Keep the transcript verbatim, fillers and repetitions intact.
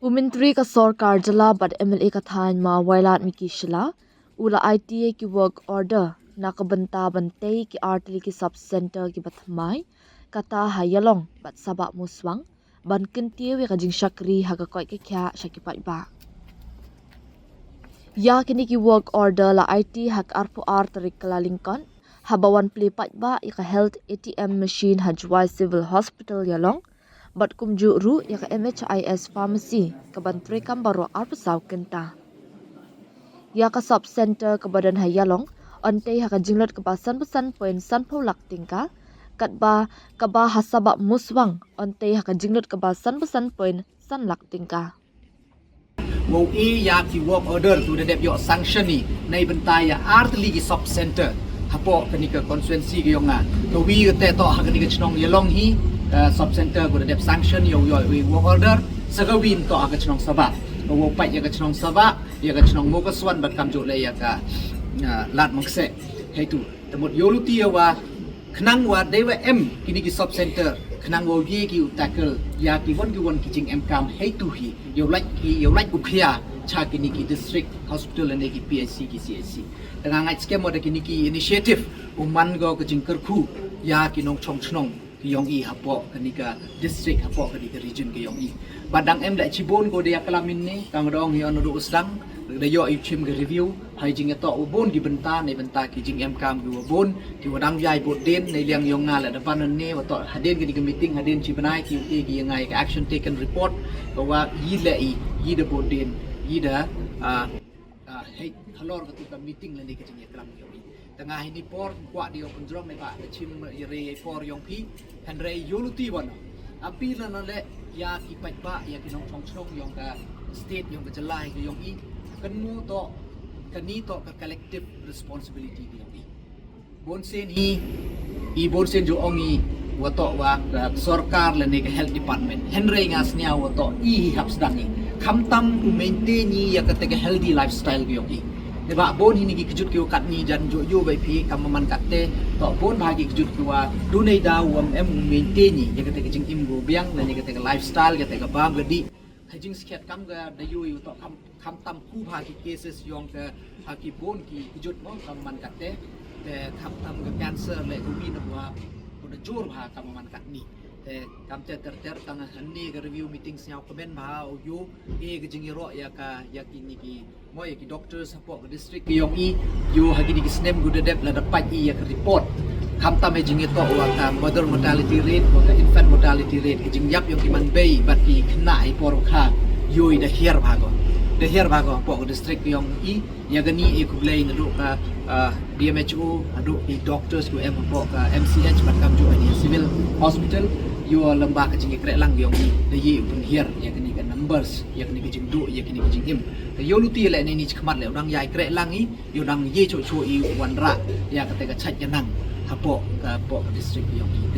U Myntri ka Sorkar Jylla bad M L A ka thaiñ Ma Wailadmiki Shylla u la aiti ïa ki work order na ka bynta ban tei ki artylli ki sub center kiba thymmai, kata ha Ïalong bad Sabah Muswang, ban kyntiew ïa ka jingshakri ha ka koit ka khiah sha ki paidbah. Ïa kine ki work order la aiti ha ka arphew ar tarik Kyllalyngkot, haba wan plie paidbah ïa ka health A T M machine ha Jowai Civil Hospital Ïalong, bad kumjuh ruh ïa ka M H I S pharmacy kaban treikam baroh arphew saw kynta. Ïa ka sub center kaba don ha Ïalong yn tei ha ka jinglut kaba sanphew san point sanphew lak tyngka, katba kaba ha Sabah Muswang yn tei ha ka jinglut kaba sanphew san point san lak tyngka. Wow, ïa ki work order kiwa da dep ïoh sanction hi na bynta ïa artylli ki sub center hapoh kane ka constituency ka ïong nga. Kawi kata toh ha kane ka chnong Ïalong hi, ka sub center kiwa da dep sanction ïa u, ïa u work order. Sa kawi toh ha ka chnong Sabah. Ka wow peit ïa ka chnong Sabah, ïa ka chnong Mawkaswan bad kamjuh leh ïa ka, ah, Ladmynsih. Hei tu, te mut ïoh luti ïa wa khnang wa dei wa em kine ki sub center, khnang wa ïa ki u tackle ïa ki won ki won ki jingemkam hei tu hi, ïa u lait ki, ïa u lait u khia cha kine ki district hospital ne ki P H C ki C H C. Te nga ngeit skhem wa da kine ki initiative u man ko ka jingkyrkhu ïa ki nongchong chnong ki ïong i hapoh kane ka district, hapoh kane ka region ki ïong i. Ba dang em da chibun ko da ïa klam mynne, ka nga da ong hi on ruh u sdang da ïoh i u chim ka review ha i jingïatoh wa bun ki bynta, ne bynta ki jingemkam kiwa bun kiwa dang ïai bud dien. Ne liang ïong nga la da ban ne wa toh hadien kane ka meeting, hadien chi bnai ki u e ki ïa nga ïa ka action taken report, ka wa i leh i, i da bud dien, i da, ah, ah, hei halor katu ka meeting lane ka jingïaklam ïong i. Te nga hini por kwah da ïoh pynjrong ne ba da chim ïa re ïa por ïong phi. Hynrei ïoh luti wa no, appeal na leh ïa ki paidbah, ïa ki nongchong chnong ïong ka state, ïong ka jylla hi ka ïong i. Kynmaw toh, kani toh ka collective responsibility ka ïong i. Bun sien hi, i bun sien ju ong i wa toh wa ka sorkar lane ka health department. Hynrei nga sniaw wa toh i hi hap sdang i. Khamtam u maintain i ïa kata ka healthy lifestyle ka ïong i. Te ba bun hi ni ki kjut kiwa katni jan ju ïoh wa phi kam man katte. Toh bun bha ki kjut kiwa du nei da wa em u maintain i ïa kata ka jingim kiwa biang lane kata ka lifestyle, kata ka bam ka dih. Ha jingskhiat kam ka da ïoh i wa toh kam khamtam ku bha ki cases ïong ka ha ki bun ki kjut mo kam man katte. Te khamtam ka cancer le ka wi na wa ku da jur bha kam man katni. Te kam te ter ter tang hangne ka review meeting sniaw kmen bha u ïoh e ka jingïaroh ïa ka ïa kini ki mo ïa ki doctors hapoh ka district ki ïong i. Ïoh ha kini ki snem ku da dep la da pait i ïa ka report. Khamtam ha jingïatoh wa ka mother mortality rate, wa ka infant mortality rate, ka jingïap ïong ki man bei bad ki khynnah ha i por kha. Ïoh i da hiar bha ko. Da hiar bha ko hapoh ka district ki ïong i. Ïa kani e khublei naduh ka, ah, D M H O, naduh ki doctors kiwa em hapoh ka M C H bad kamjuh kani civil hospital. Ïoh lem bha ka jingïakreh lang ïong i da ïoh i u pynhiar ïa kani ka numbers, ïa kani ka jingduh, ïa kani ka jingim. Ka ïoh luti leh ne ni chi khmat leh u dang ïakreh lang i, ïoh dang ïa chuh chuh i u wanrah ïa kata ka chait ka nang hapoh ka, hapoh ka district ïong i.